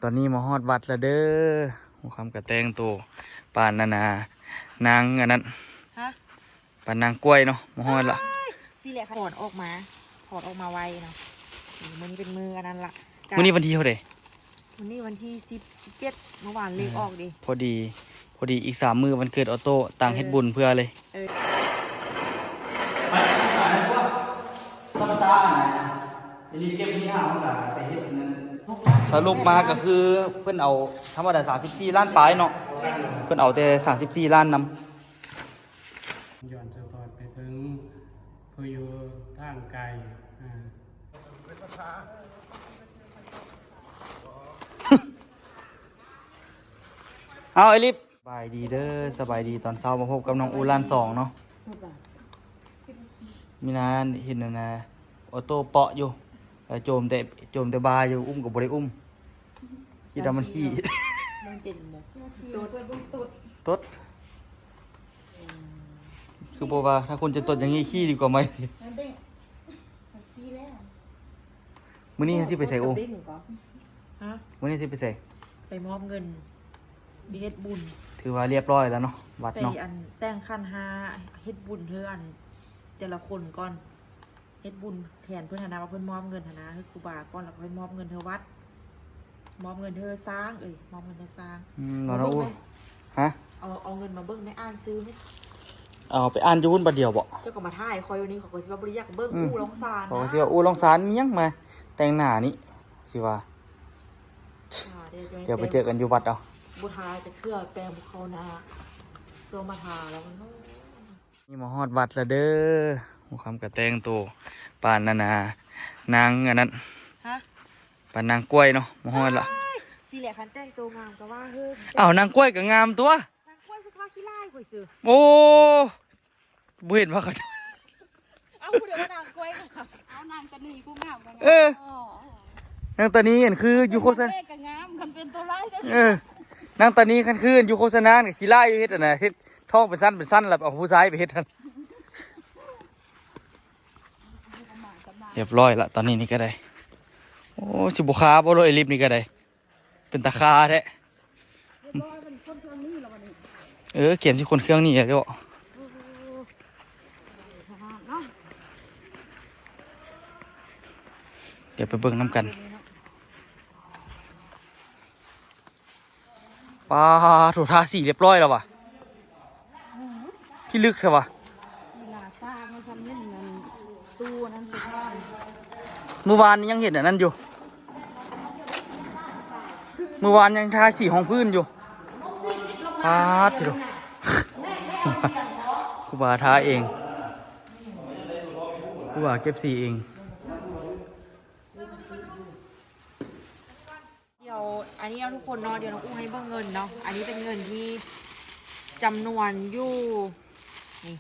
ຕອນນີ້ມາຮອດວັດແລ້ວເດີ. ຫົວຄ່ຳກະແຕ່ງໂຕປານນັ້ນນະ ນາງອັນນັ້ນ ຮະ? ປານນາງກ້ວຍເນາະ. ມາຮອດລະ ຊິແຫຼະ ຖອນອອກມາ ຖອນອອກມາໄວເນາະ. ມື້ນີ້ເປັນມື້ອັນນັ້ນລະ. ມື້ນີ້ວັນທີເທົ່າໃດ? ມື້ນີ້ວັນທີສິບ ສິບເຈັດ ເມື່ອວານເລກອອກເດ້. ພໍດີ ພໍດີອີກສາມມື້ວັນເກີດອອໂຕ້ ຕ່າງເຮັດບຸນເພື່ອເລີຍ. ເອີ ໄປທາງຊ້າຍຕົວະ ຊ້ຳຊ້ານະ ໄປເກັບທີ່ຫ້າງກະໄປເຮັດອັນນັ້ນ. ສະຫຼຸບມາກະຄືເພິ່ນເອົາທຳມະດາສາມສິບສີ່ລ້ານປາຍເນາະ ເພິ່ນເອົາແຕ່ສາມສິບສີ່ລ້ານນຳ. ຍ້ອນສະທ້ອນໄປເຖິງຜູ້ຢູ່ທາງໄກ. ເອົາ ໄອລິບ ສະບາຍດີເດີ ສະບາຍດີຕອນເຊົ້າ ມາພົບກັບນ້ອງອູ້ລ້ານສອງເນາະ. ມີນາເຫັນອັນນະ ອອໂຕ້ເປາະຢູ່ ໂຈມແຕ່ ໂຈມແຕ່ບ່າຢູ່ ອຸ້ມກະບໍ່ໄດ້ອຸ້ມ ຄິດວ່າມັນຂີ້ ມັນເປັນແບບຕົດ ຕົດ ຄືບໍ່ວ່າ ຖ້າຄົນຈະຕົດຢ່າງນີ້ ຂີ້ດີກວ່າໄໝ? ມື້ນີ້ເຮົາຊິໄປໃສອູ້? ຮະ? ມື້ນີ້ຊິໄປໃສ? ໄປມອບເງິນ ໄປເຮັດບຸນ. ຖືວ່າລຽບຮ້ອຍແລ້ວເນາະ ວັດເນາະ. ໄປອັນແຕ່ງຂັນຫ້າ ເຮັດບຸນເທື່ອອັນແຕ່ລະຄົນກ່ອນ ເຮັດບຸນແທນເພິ່ນຫັ້ນນະ ວ່າເພິ່ນມອບເງິນຫັ້ນນະ ໃຫ້ຄູບາກ່ອນ ແລ້ວຄ່ອຍມອບເງິນເທື່ອວັດ ມອບເງິນເທື່ອສ້າງ ເອີຍ ມອບເງິນເທື່ອສ້າງ. ອືມ ມາເບິ່ງ ເນາະ ແມ່ ຮະ? ເອົາ ເອົາເງິນມາເບິ່ງ ແມ່ ອ່ານຊື່ແມ່. ເອົາໄປອ່ານຢູ່ພຸ້ນບາດດຽວບໍ? ເຈົ້າກະມາຖ່າຍຂ້ອຍຢູ່ນີ້ ຂ້ອຍກະຊິວ່າບໍ່ໄດ້ຢາກເບິ່ງ ອືມ ອູ້ລອງຊານ ຂ້ອຍກະຊິວ່າອູ້ລອງຊານ ມີຫຍັງມາແຕ່ງໜ້ານີ້ ຊິວ່າ ອ່າ ດຽວໄປເຈີກັນຢູ່ວັດເອົາ. ບໍ່ທາຈັກເທື່ອ ແປງບໍ່ເຂົ້າໜ້າ ຊ່ວງມາທາແລ້ວເນາະ. ນີ້ມາຮອດວັດແລ້ວເດີ. ຫົວຄ່ຳກະແຕ່ງໂຕປານນັ້ນນະ ນາງອັນນັ້ນ ຮະ? ປານນາງກ້ວຍເນາະ. ມາຮອດລະ ຊິແຫຼະ ຄັນແຕ່ງໂຕງາມກະວ່າເຮີ້. ອ້າວ ນາງກ້ວຍກະງາມຕົວະ ນາງກ້ວຍຄືພາຂີ້ລ້າຍຂ້ອຍຊື່. ໂອ້ ບໍ່ເຫັນວ່າເຂົາ ເອົ້າ ຜູ້ໃດວ່ານາງກ້ວຍງາມ? ເອົາ ນາງຕານີຜູ້ງາມກະງາມ. ເອີ ນາງຕານີຫັ້ນຄືຢູ່ໂຄສະນາ ນາງແກ້ກະງາມ ຄັນເປັນໂຕຮ້າຍກະ ເອີ ນາງຕານີຄັນຄືຢູ່ໂຄສະນານີ້ ຂີ້ລ້າຍຢູ່ ເຮັດອັນນະ ເຮັດທ້ອງເປັນຊັ້ນເປັນຊັ້ນ ແລ້ວເອົາຜູ້ຊາຍໄປເຮັດຫັ້ນ. ຮຽບຮ້ອຍລະ ຕອນນີ້ນີ້ກະໄດ້. ໂອ້ ຊິບໍ່ຄາບໍ່ໂລດ ໄອລິບນີ້ກະໄດ້ ເປັນຕາຄາແທ້. ຮຽບຮ້ອຍ ມັນຂົນເຄື່ອງນີ້ລະບັດນີ້. ເອີ ກຽມຊິຂົນເຄື່ອງນີ້ແລ້ວ. ດຽວໄປເບິ່ງນຳກັນ. ປາໂທ ທາສີຮຽບຮ້ອຍແລ້ວຫວາ? ພິລຶກແທ້ຫວາ? ເມື່ອວານນີ້ຍັງເຫັນອັນນັ້ນຢູ່ ເມື່ອວານຍັງທາສີຮອງພື້ນຢູ່. ປາດໂທ ຄູບາທາເອງ ຄູບາເກັບສີເອງ. ດຽວ ອັນນີ້ເນາະທຸກຄົນເນາະ ດຽວນ້ອງອູ້ໃຫ້ເບິ່ງເງິນເນາະ. ອັນນີ້ເປັນເງິນທີ່ຈຳນວນຢູ່ ນີ້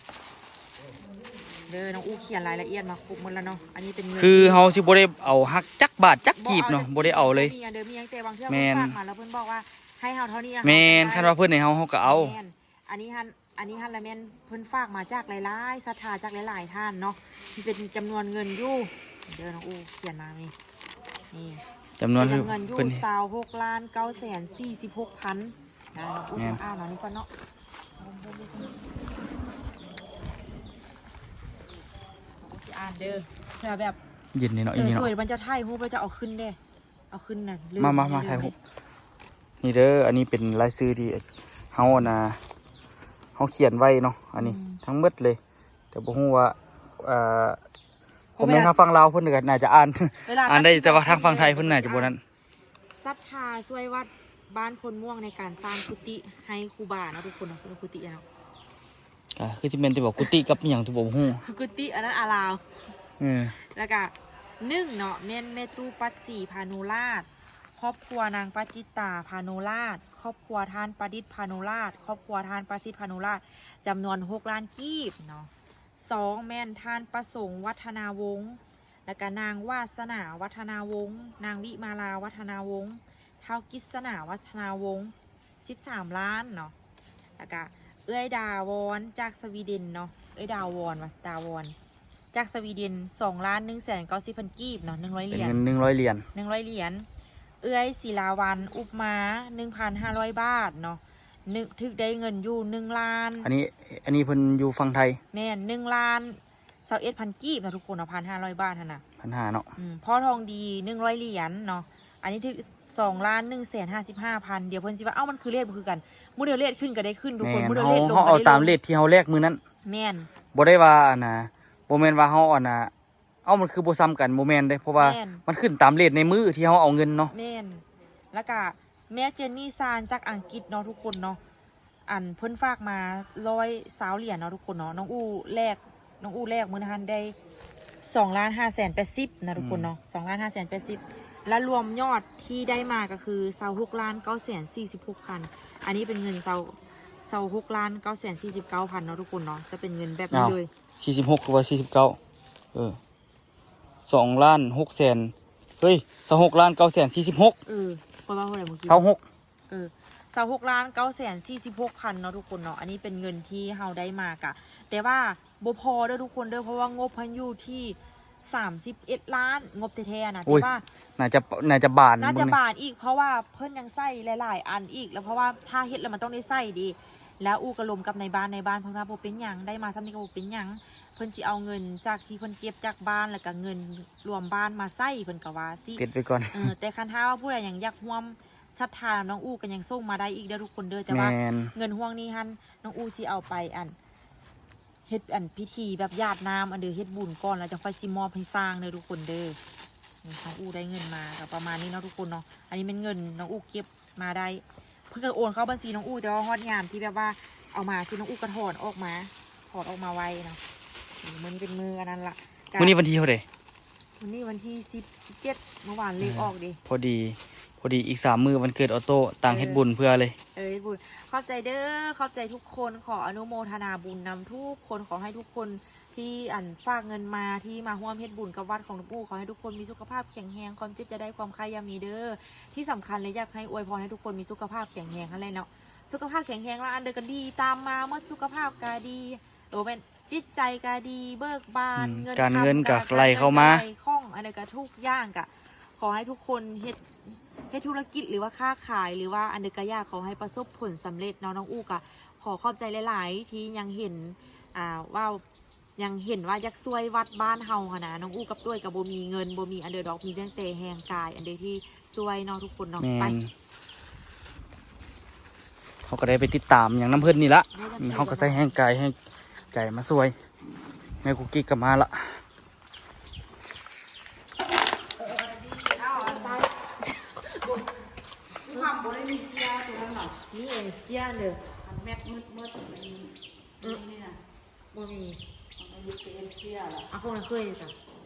ເດີ ນ້ອງອູ້ຂຽນລາຍລະອຽດມາຄົບໝົດລະເນາະ. ອັນນີ້ເປັນເງິນ ຄືເຮົາຊິບໍ່ໄດ້ເອົາຫັກຈັກບາດຈັກກີບເນາະ ບໍ່ໄດ້ເອົາເລີຍ. ມີອັນເດີ ມີຫຍັງ ແຕ່ບາງເທື່ອເພິ່ນຝາກມາແລ້ວເພິ່ນບອກວ່າໃຫ້ເຮົາເທົ່ານີ້ ແມ່ນ ຄັນວ່າເພິ່ນໃຫ້ເຮົາ ເຮົາກະເອົາ. ອັນນີ້ຫັ້ນ ອັນນີ້ຫັ້ນລະແມ່ນເພິ່ນຝາກມາຈາກຫຼາຍໆສັດທາ ຈາກຫຼາຍໆທ່ານເນາະ. ມັນເປັນຈຳນວນເງິນຢູ່ ເດີ ນ້ອງອູ້ຂຽນມານີ້ ນີ້ ຈຳນວນ ເປັນເງິນຢູ່ ເພິ່ນ ຊາວຫົກລ້ານເກົ້າແສນສີ່ສິບຫົກພັນ. ອ່າ ນ້ອງອູ້ ແມ່ນ ອ່ານເອົານີ້ກ່ອນເນາະ. ອ່ານເດີ ເພື່ອແບບ ເຢັນນີ້ເນາະ ອີນີ້ເນາະ ເອີ ມັນຈະຖ່າຍຮູບແລ້ວຈະເອົາຂຶ້ນເດ້. ເອົາຂຶ້ນນັ້ນ ມາ ມາ ມາ ຖ່າຍຮູບ. ນີ້ເດີ ອັນນີ້ເປັນລາຍຊື່ທີ່ເຮົາ ອັນນະ ເຮົາຂຽນໄວ້ເນາະ ອັນນີ້ ອືມ ທັງໝົດເລີຍ. ແຕ່ບໍ່ຮູ້ວ່າ ເອີ ຄອມເມັນທາງຝັ່ງລາວເພິ່ນກະໜ້າຈະອ່ານ ອ່ານໄດ້ ແຕ່ວ່າທາງຝັ່ງໄທເພິ່ນໜ້າຈະບໍ່ນັ້ນ. ສັດທາຊ່ວຍວັດບ້ານໂພນມ່ວງໃນການສ້າງກຸຕິໃຫ້ຄູບາເນາະ ທຸກຄົນເນາະ ກຸຕິເນາະ. ກະຄືຊິແມ່ນທີ່ບອກ ກຸຕິກັບອີ່ຫຍັງທີ່ບໍ່ຮູ້ ກຸຕິ ອັນນັ້ນອາລາມ. ເອີ ແລ້ວກະ ໜຶ່ງເນາະ ແມ່ນແມ່ຕູ້ປັດສີ ພານຸລາດ ຄອບຄົວນາງປະຈິດຕາ ພານຸລາດ ຄອບຄົວທ່ານປະດິດ ພານຸລາດ ຄອບຄົວທ່ານປະສິດ ພານຸລາດ ຈຳນວນຫົກລ້ານກີບເນາະ. ສອງ ແມ່ນທ່ານປະສົງ ວັດທະນາວົງ ແລ້ວກະນາງວາສະໜາ ວັດທະນາວົງ ນາງວິມາລາ ວັດທະນາວົງ ທ້າວກິດສະໜາ ວັດທະນາວົງ ສິບສາມລ້ານເນາະ. ແລ້ວກະເອື້ອຍດາວອນຈາກສະວີເດັນເນາະ ເອື້ອຍດາວອນ ວ່າ ດາວອນ ຈາກສະວີເດັນ ສອງລ້ານໜຶ່ງແສນເກົ້າສິບພັນກີບເນາະ ໜຶ່ງຮ້ອຍຫຼຽນ ເປັນເງິນໜຶ່ງຮ້ອຍຫຼຽນ ໜຶ່ງຮ້ອຍຫຼຽນ. ເອື້ອຍສີລາວັນ ອຸບມາ ໜຶ່ງພັນຫ້າຮ້ອຍບາດເນາະ ໜຶ່ງ ຖືກໄດ້ເງິນຢູ່ໜຶ່ງລ້ານ ອັນນີ້ ອັນນີ້ເພິ່ນຢູ່ຝັ່ງໄທ ແມ່ນ ໜຶ່ງລ້ານຊາວເອັດພັນກີບເນາະທຸກຄົນເນາະ ພັນຫ້າຮ້ອຍບາດຫັ້ນນະ ພັນຫ້າເນາະ ອືມ ພໍ່ທອງດີ ໜຶ່ງຮ້ອຍຫຼຽນເນາະ ອັນນີ້ຖືກສອງລ້ານໜຶ່ງແສນຫ້າສິບຫ້າພັນ ດຽວເພິ່ນຊິວ່າ ເອົ້າ ມັນຄືເລດບໍ່ຄືກັນ ມື້ດຽວເລດຂຶ້ນກໍໄດ້ຂຶ້ນທຸກຄົນ ແມ່ນ ມື້ດຽວເລດລົງ ເຮົາ ເຮົາເອົາຕາມເລດທີ່ເຮົາແລກມື້ນັ້ນ ແມ່ນ ບໍ່ໄດ້ວ່າອັນນ່າ ບໍ່ແມ່ນວ່າເຮົາອັນນ່າ ເອົ້າ ມັນຄືບໍ່ສ່ຳກັນ ບໍ່ແມ່ນເດ້ ເພາະວ່າ ແມ່ນ ມັນຂຶ້ນຕາມເລດໃນມື້ທີ່ເຮົາເອົາເງິນເນາະ ແມ່ນ ແລ້ວກະແມ່ເຈນນີ່ຊານຈາກອັງກິດເນາະທຸກຄົນເນາະ ອັນເພິ່ນຝາກມາຮ້ອຍຊາວຫຼຽນເນາະທຸກຄົນເນາະ ນ້ອງອູ້ແລກ ນ້ອງອູ້ແລກມື້ນັ້ນໄດ້ສອງລ້ານຫ້າແສນແປດສິບນະທຸກຄົນເນາະ ອືມ ສອງລ້ານຫ້າແສນແປດສິບ ແລະລວມຍອດທີ່ໄດ້ມາກໍຄືຊາວຫົກລ້ານເກົ້າແສນສີ່ສິບຫົກພັນ ອັນນີ້ເປັນເງິນຊາວ ຊາວຫົກລ້ານເກົ້າແສນສີ່ສິບເກົ້າພັນເນາະທຸກຄົນເນາະ ຈະເປັນເງິນແບບນີ້ເລີຍ ສີ່ສິບຫົກ ຄືວ່າສີ່ສິບເກົ້າ ເອີ ສອງລ້ານຫົກແສນ ເຮີ້ຍ ຊາວຫົກລ້ານເກົ້າແສນສີ່ສິບຫົກ ເອີ ຂ້ອຍເວົ້າເທົ່າໃດມື້ກີ້ ຊາວຫົກ ເອີ ຊາວຫົກລ້ານເກົ້າແສນສີ່ສິບຫົກພັນເນາະທຸກຄົນເນາະ ອັນນີ້ເປັນເງິນທີ່ເຮົາໄດ້ມາກະ ແຕ່ວ່າບໍ່ພໍເດີທຸກຄົນເດີ ເພາະວ່າງົບເຮົາຢູ່ທີ່ສາມສິບເອັດລ້ານ ງົບແທ້ໆນະ ໂອ້ຍ ແຕ່ວ່າ ໜ້າຈະ ໜ້າຈະບານ ໜ້າຈະບານອີກ ເພາະວ່າເພິ່ນຍັງໃສ່ຫຼາຍໆອັນອີກ ແລ້ວເພາະວ່າຖ້າເຮັດແລ້ວມັນຕ້ອງໄດ້ໃສ່ເດ ແລ້ວອູ້ກໍລົມກັບນາຍບ້ານ ນາຍບ້ານເພິ່ນວ່າບໍ່ເປັນຫຍັງ ໄດ້ມາສ່ຳນີ້ກໍບໍ່ເປັນຫຍັງ ເພິ່ນຊິເອົາເງິນຈາກທີ່ເພິ່ນເກັບຈາກບ້ານ ແລ້ວກໍເງິນລວມບ້ານມາໃຊ້ ເພິ່ນກໍວ່າຊິ ເກັບໄວ້ກ່ອນ ເອີ ແຕ່ຄັນຖ້າວ່າຜູ້ໃດຍັງຢາກຮ່ວມສັດທານຳນ້ອງອູ້ກໍຍັງສົ່ງມາໄດ້ອີກເດີທຸກຄົນເດີ ແຕ່ວ່າ ແມ່ນ ເງິນຫ່ວງນີ້ຫັ້ນ ນ້ອງອູ້ຊິເອົາໄປອັນ ເຮັດອັນພິທີແບບຢາດນ້ຳ ອັນເດີເຮັດບຸນກ່ອນ ແລ້ວຈັ່ງຄ່ອຍຊິມອບໃຫ້ຊ່າງເດີທຸກຄົນເດີ ນີ້ນ້ອງອູ້ໄດ້ເງິນມາກໍປະມານນີ້ເນາະທຸກຄົນເນາະ ອັນນີ້ແມ່ນເງິນນ້ອງອູ້ເກັບມາໄດ້ ເພິ່ນກໍໂອນເຂົ້າບັນຊີນ້ອງອູ້ ແຕ່ວ່າຮອດຍາມທີ່ແບບວ່າເອົາມາ ທີ່ນ້ອງອູ້ກໍຖອນອອກມາ ຖອນອອກມາໄວ້ເນາະ ມື້ນີ້ເປັນມື້ອັນນັ້ນລະ ມື້ນີ້ວັນທີເທົ່າໃດ? ມື້ນີ້ວັນທີສິບ ສິບເຈັດ ເມື່ອວານເລກອອກເດ ພໍດີ ພໍດີອີກສາມມື້ວັນເກີດອອໂຕ້ ຕ່າງເຮັດບຸນເພື່ອເລີຍ ເອີ ເຮັດບຸນ ຂອບໃຈເດີ ຂອບໃຈທຸກຄົນ ຂໍອະນຸໂມທະນາບຸນນຳທຸກຄົນ ຂໍໃຫ້ທຸກຄົນທີ່ອັນຝາກເງິນມາ ທີ່ມາຮ່ວມເຮັດບຸນກັບວັດຂອງຫຼວງປູ່ ຂໍໃຫ້ທຸກຄົນມີສຸຂະພາບແຂງແຮງ ຄວາມເຈັບຢ່າໄດ້ ຄວາມໄຂ້ຢ່າມີເດີ ທີ່ສຳຄັນເລີຍ ຢາກໃຫ້ອວຍພອນໃຫ້ທຸກຄົນມີສຸຂະພາບແຂງແຮງຫັ້ນແຫຼະເນາະ ສຸຂະພາບແຂງແຮງລະອັນເດີກໍດີຕາມມາໝົດ ສຸຂະພາບກໍດີ ໂຕແມ່ນ ຈິດໃຈກະດີ ເບີກບານ ອືມ ເງິນຄຳກະການເງິນກະໄຫຼເຂົ້າມາ ກະໄຫຼຄ່ອງ ອັນໃດກະທຸກຢ່າງກະ ຂໍໃຫ້ທຸກຄົນເຮັດ ເຮັດທຸລະກິດ ຫຼືວ່າຄ້າຂາຍ ຫຼືວ່າອັນໃດກະຢ່າ ຂໍໃຫ້ປະສົບຜົນສຳເລັດເນາະ ນ້ອງອູ້ກະຂໍຂອບໃຈຫຼາຍໆ ທີ່ຍັງເຫັນ ອ່າ ວ່າ ຍັງເຫັນວ່າຢາກຊ່ວຍວັດບ້ານເຮົາຫັ້ນນະ ນ້ອງອູ້ກັບຕ້ວຍກະບໍ່ມີເງິນ ບໍ່ມີອັນໃດດອກ ມີຕັ້ງແຕ່ແຮງກາຍ ອັນໃດທີ່ ຊ່ວຍເນາະທຸກຄົນເນາະ ໄປ ເຮົາກໍໄດ້ໄປຕິດຕາມຫຍັງນຳເພິ່ນນີ້ລະ ເຮົາກໍໃຊ້ແຮງກາຍແຮງໃຈມາຊ່ວຍ ແມ່ກຸກກິກກໍມາລະ ມີເອເຊຍເດີ ແມັດມືດໆ ອັນນີ້ ອືມ ນີ້ນະ ບໍ່ມີ ເອົາຂອງນາງເຄີຍຊະ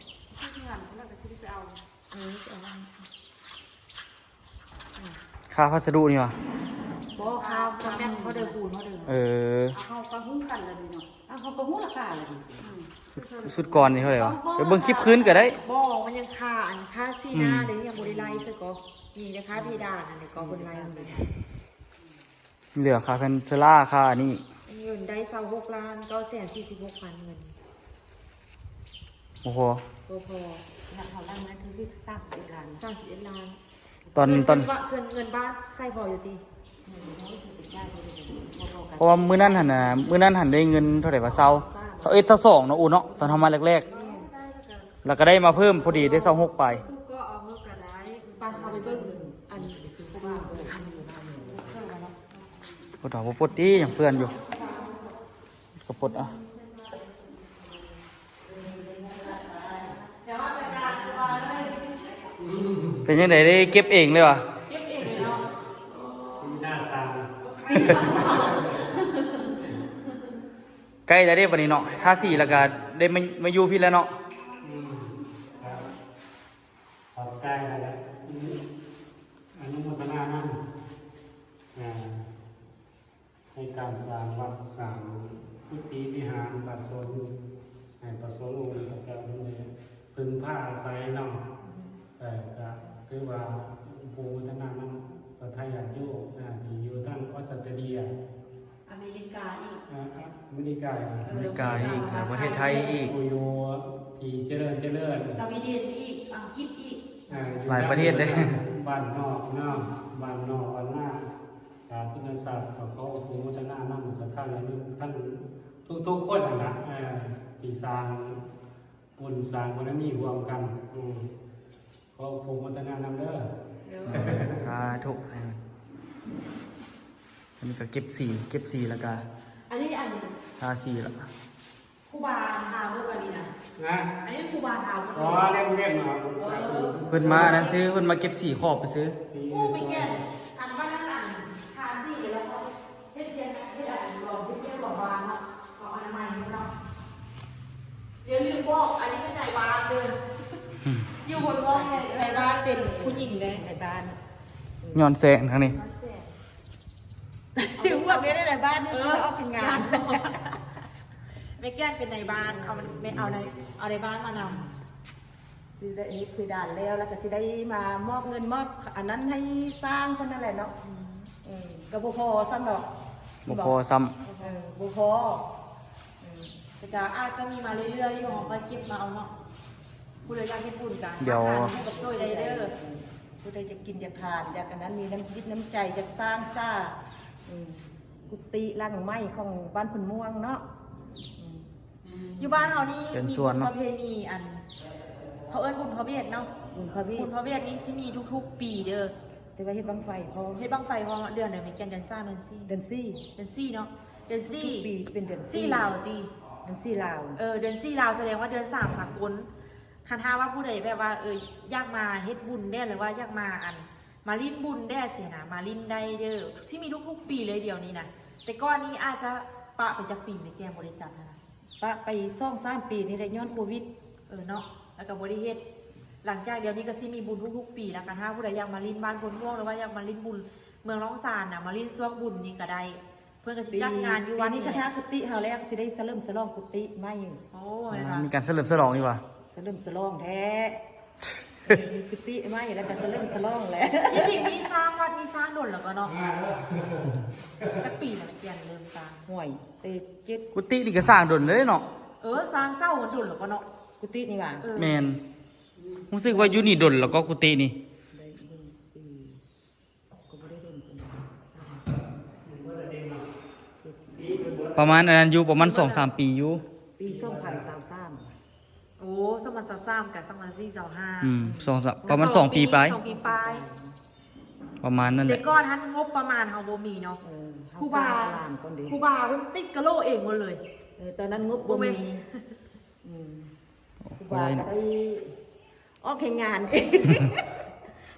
ຊື້ເຮືອນພຸ້ນລະກໍຊິໄດ້ໄປເອົາ ເອີ ໄປເອົາ ຄ່າພັດສະດຸນີ້ຫວາ? ບໍ່ ຄ່າ ຄ່າແມັດເທົ່າເດີ ປູນເທົ່າເດີ ເອີ ເຮົາກໍຮູ້ກັນລະເດເນາະ ເຮົາກໍຮູ້ລາຄາລະເດ ອືມ ຊຸດກ່ອນນີ້ເທົ່າໃດຫວາ? ໄປເບິ່ງຄລິບຄືນກໍໄດ້ ບໍ່ ມັນຍັງຄາ ອັນ ຄາສີໜ້າເດ ອືມ ຍັງບໍ່ໄດ້ໄລ່ຊະກໍ ມີແຕ່ຄາເພດານ ອັນນີ້ກໍເພິ່ນໄລ່ໝົດເລີຍ ເຫຼືອຄ່າແຜ່ນເຊີລ່າ ຄ່າອັນນີ້ ເງິນໄດ້ຊາວຫົກລ້ານເກົ້າແສນສີ່ສິບຫົກພັນເງິນ ບໍ່ພໍ ບໍ່ພໍ ນັບເທົ່ານັ້ນນະ ຄືສາມສິບເອັດລ້ານ ສາມສິບເອັດລ້ານ ຕອນ ເງິນ ຕອນ ເງິນ ເງິນບ້ານໃຊ້ພໍຢູ່ຕິ ເພາະວ່າມື້ນັ້ນຫັ້ນນະ ມື້ນັ້ນຫັ້ນໄດ້ເງິນເທົ່າໃດຫວາ? ຊາວ ຊາວເອັດ ຊາວສອງເນາະ ອູ້ເນາະ ຕອນເຮົາມາແລກໆ ແລ້ວກໍໄດ້ມາເພີ່ມ ພໍດີໄດ້ຊາວຫົກປາຍ ໄປ ເຮົາໄປເບິ່ງ ອັນ ບໍ່ ບໍ່ປົດຕິ ຍັງເປື້ອນຢູ່ ກໍປົດເອົາ ເປັນຈັ່ງໃດ ໄດ້ເກັບເອງເລີຍຫວາ? ເກັບເອງເລີຍເນາະ ສີໜ້າສັ່ນ ໃກ້ແລ້ວເດ້ບັດນີ້ເນາະ ທາສີແລ້ວກໍໄດ້ມາ ມາຢູ່ພີ້ແລ້ວເນາະ ອືມ ຂອບໃຈແລ້ວ ອະນຸໂມທະນານຳ ອ່າ ໃນການສ້າງວັດສ້າງກຸຕິວິຫານ ພະສົງ ໃຫ້ພະສົງອົງຂະເຈົ້າເພິ່ນໄດ້ເພິ່ງພາອາໄສເນາະ ເອີ ກະຖືວ່າອະນຸໂມທະນານຳສັດທາຍາດໂຍມ ອ່າ ທີ່ຢູ່ທາງອອສເຕຣເລຍ ອາເມລິກາອີກ ອ່າ ອາເມລິກາອີກ ເອີ ອາເມລິກາອີກ ແລ້ວປະເທດໄທອີກ ຜູ້ຢູ່ທີ່ຈະເລີນ ຈະເລີນ ສະວີເດັນອີກ ອັງກິດອີກ ອ່າ ຫຼາຍປະເທດເດ້ ຢູ່ ບ້ານນອກເນາະ ບ້ານນອກບ້ານນາ ສາທຸນະສັດ ກໍຂໍອະນຸໂມທະນານຳສັດທາຍາດໂຍມທ່ານທຸກໆຄົນຫັ້ນລະ ເອີ ທີ່ສ້າງບຸນສ້າງບາລະມີຮ່ວມກັນ ອືມ ຂໍອະນຸໂມທະນານຳເດີ. ໂດຍ ສາທຸ. ອັນນີ້ກໍເກັບສີ ເກັບສີແລ້ວກໍ ອັນນີ້ອັນ ທາສີລະ. ຄູບາທາເບິດອັນນີ້ນະ ນະ ອັນນີ້ຄູບາທາເບິດ. ອໍ ເຫຼັ້ມໆ ເອົາ ເອີ ເພິ່ນມານັ້ນຊື່ ເພິ່ນມາເກັບສີຂອບຊື່. ໂອ້ ແມ່ແກ່ນ ອັນວ່ານັ້ນ ອັນ ທາສີແລ້ວກໍເຮັດວຽກ ເຮັດອັນລອງ ເຮັດວຽກລອງບ້ານເນາະ ເອົາອະນາໄມເນາະ. ຢ່າລືມບອກ ອັນນີ້ເປັນນາຍບ້ານເດີ ຢູ່ບົນຫ້ອງ ນາຍ ນາຍບ້ານເປັນຜູ້ຍິງເດ້ ນາຍບ້ານ ຍ້ອນແສງທາງນີ້ ຍ້ອນແສງ. ຖືຫວກໄດ້ໃນບ້ານນີ້ ເອີ ເວລາອອກເປັນງານ ແມ່ແກ່ນເປັນນາຍບ້ານ ເອົາ ແມ່ເອົານາຍ ເອົານາຍບ້ານມານຳ. ຊິໄດ້ເຮັດເພດານແລ້ວ ແລ້ວກໍຊິໄດ້ມາມອບເງິນມອບອັນນັ້ນໃຫ້ຊ່າງເພິ່ນນັ້ນແຫຼະເນາະ. ອືມ ເອີ ກໍບໍ່ພໍຊ້ຳດອກ ບໍ່ພໍຊ້ຳ ເອີ ບໍ່ພໍ. ເອີ ແຕ່ກໍອາດຈະມີມາເລື້ອຍໆຢູ່ ເຮົາຄ່ອຍເກັບມາເອົາເນາະ. ຜູ້ໃດຢາກເຮັດບຸນກໍ ດຽວ ຫາທາງຜູ້ກັບໂຕຍໄດ້ເດີ ຜູ້ໃດຢາກກິນຢາກທານ ຢາກອັນນັ້ນ ມີນ້ຳຈິດນ້ຳໃຈ ຢາກສ້າງສາ ອືມ ກຸຕິຫຼັງໃໝ່ຂອງບ້ານໂພນມ່ວງເນາະ. ອືມ ຢູ່ບ້ານເຮົານີ້ ເຊີນຊວນເນາະ ມີບຸນປະເພນີ ອັນ ເຂົາເອີ້ນບຸນພະເວດເນາະ ບຸນພະເວດ ບຸນພະເວດນີ້ຊິມີທຸກໆປີເດີ ແຕ່ວ່າເຮັດບັ້ງໄຟພ້ອມ ເຮັດບັ້ງໄຟພ້ອມ. ເດືອນໃດແມ່ແກ່ນ? ເດືອນສາມ ເດືອນສີ່ ເດືອນສີ່ ເດືອນສີ່ເນາະ ເດືອນສີ່ ທຸກໆປີຊິເປັນເດືອນສີ່ ສີ່ລາວຕິ ເດືອນສີ່ລາວ. ເອີ ເດືອນສີ່ລາວ ສະແດງວ່າເດືອນສາມສາກົນ. ຄັນຖ້າວ່າຜູ້ໃດແບບວ່າ ເອີ ຢາກມາເຮັດບຸນແດ່ ຫຼືວ່າຢາກມາ ອັນ ມາຫຼິ້ນບຸນແດ່ຊີ້ນະ ມາຫຼິ້ນໄດ້ເດີ ຊິມີທຸກໆປີເລີຍດຽວນີ້ນະ. ແຕ່ກ່ອນນີ້ອາດຈະປະໄປຈັກປີ ແມ່ແກ່ນບໍ່ໄດ້ຈັດຫັ້ນນະ? ປະໄປສອງສາມປີນີ້ແຫຼະ ຍ້ອນໂຄວິດ. ເອີເນາະ ແລ້ວກໍບໍ່ໄດ້ເຮັດ. ຫຼັງຈາກດຽວນີ້ກໍຊິມີບຸນທຸກໆປີລະ ຄັນຖ້າຜູ້ໃດຢາກມາຫຼິ້ນບ້ານໂພນມ່ວງ ຫຼືວ່າຢາກມາຫຼິ້ນບຸນເມືອງລ້ອງຊານນະ ມາຫຼິ້ນຊ່ວງບຸນນີ້ກໍໄດ້. ເພິ່ນກໍຊິຈັດງານຢູ່ວັດນີ້ແຫຼະ. ປີນີ້ຄັນຖ້າກຸຕິເຮົາແລ້ວ ກໍຊິໄດ້ສະເຫຼີມສະຫຼອງກຸຕິໃໝ່. ໂອ້ ແມ່ນບໍ່? ມີການສະເຫຼີມສະຫຼອງຢູ່ຫວາ? ສະເຫຼີມສະຫຼອງແທ້ ເອີ ມີກຸຕິໃໝ່ ແລ້ວກໍສະເຫຼີມສະຫຼອງແຫຼະ. ທີ່ຈິງນີ້ສ້າງວັດນີ້ສ້າງດົນແລ້ວກໍເນາະ ຈັກປີແລ້ວແມ່ແກ່ນເລີ່ມສ້າງ? ຫ້ວຍ ແຕ່ເຈັດ ກຸຕິນີ້ກໍສ້າງດົນເລີຍເນາະ. ເອີ ສ້າງເສົາມັນດົນແລ້ວກໍເນາະ ກຸຕິນີ້ຫວາ? ເອີ ແມ່ນ ຮູ້ສຶກວ່າຢູ່ນີ້ດົນແລ້ວກໍ ກຸຕິນີ້ ໄດ້ໜຶ່ງປີ ກໍບໍ່ໄດ້ດົນປານໃດ ປະມານອັນນັ້ນຢູ່ ປະມານສອງສາມປີຢູ່ ປີສອງພັນຊາວສາມ. ໂອ້ ສອງພັນຊາວສາມ ກັບສອງພັນສີ່ ຊາວຫ້າ ອືມ ສອງສາມ ປະມານສອງປີປາຍ ສອງປີປາຍ ປະມານນັ້ນແຫຼະ. ແຕ່ກ່ອນຫັ້ນງົບປະມານເຮົາບໍ່ມີເນາະ ເອີ ຄູບາ ຄູບາເພິ່ນຕິດກະໂຫຼເອງໝົດເລີຍ. ເອີ ຕອນນັ້ນງົບບໍ່ມີ ອືມ ຄູບາກໍໄດ້ອອກແຮງງານເອງ